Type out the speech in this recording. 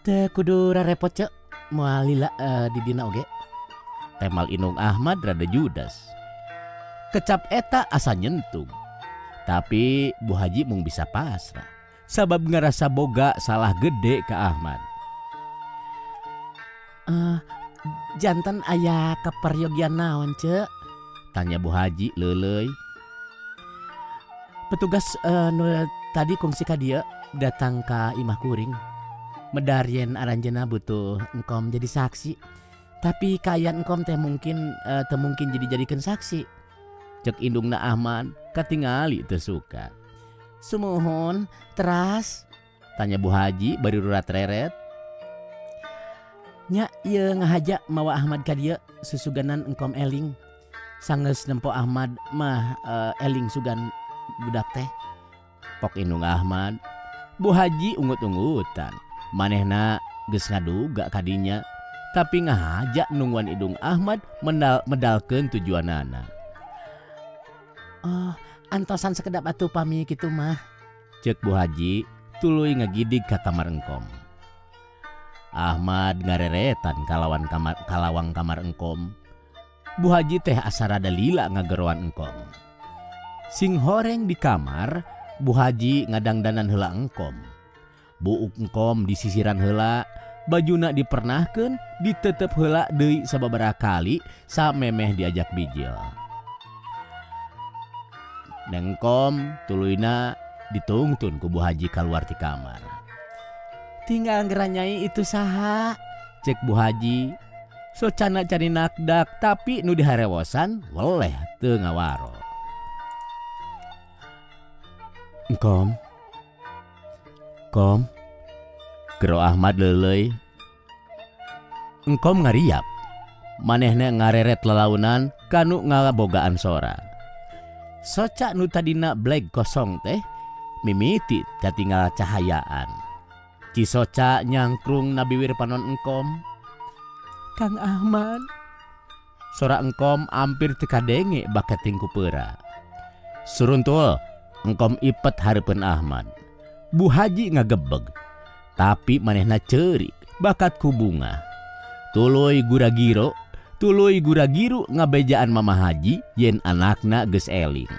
Teu kudu rarepot ce, moal lila di dina oge. Temal Indung Ahmad rada judas. Kecap eta asa nyentug. Tapi Bu Haji mung bisa pasrah. Sabab ngarasa boga salah gede ka Ahmad. Janten aya kaperyogian naon ce? Tanya Bu Haji leuleuy. Petugas nu tadi kungsi ka dieu datang ka imah kuring. Medar yen aranjeunna butuh engkom jadi saksi. Tapi kaayaan engkom teh mungkin teu mungkin jadi jadikeun saksi. Cek indungna Ahmad katingali teu suka. Sumuhun, teras? Tanya Bu Haji bari rurat reret. Nya ieu ngahaja mawa Ahmad ka dieu susuganan engkom eling. Sanggeus nempo Ahmad mah eling sugan budak teh. Pok indung Ahmad. Bu Haji ungut-ungutan. Manehna geus ngaduga ka dinya. Tapi ngahaja nungguan indung Ahmad mendal medalkeun tujuanana. Oh, antosan sekedap atuh pami kitu mah. Cek Bu Haji tuluy ngagidig ka kamar engkom. Ahmad ngareretan kalawan kamar kalawang kamar engkom. Bu Haji teh asa rada lila ngageroan engkom. Sing horeng di kamar, Bu Haji ngadangdanan heula engkom. Buuk engkom disisiran heula, bajuna dipernahkeun, ditetep heula deui sababaraha kali samemeh diajak bijil. Nengkom tuluyna ditungtun ku Bu Haji kaluar ti kamar. Tinggal ngeranyai itu saha? Cek Bu Haji. Socana cari nakdak tapi nu diharewosan weleh teu ngawaro. Engkom. Kom. Gero Ahmad leuleuy. Engkom ngariap. Manehna ngareret lalaunan kanu ngabogaan sora. Soca nu tadina bleg kosong teh mimiti katinggal cahayaan. Cisoca nyangkrung na biwir panon engkom. Kang Ahmad. Sora engkom ampir teu kadenge baketing ku peura. Suruntul, engkom ipet hareupeun Ahmad. Bu Haji ngagebeg. Tapi manehna ceurik bakat ku bungah. Tuluy guragiro, tuluy guragiru ngabejaan Mama Haji yen anakna geus eling.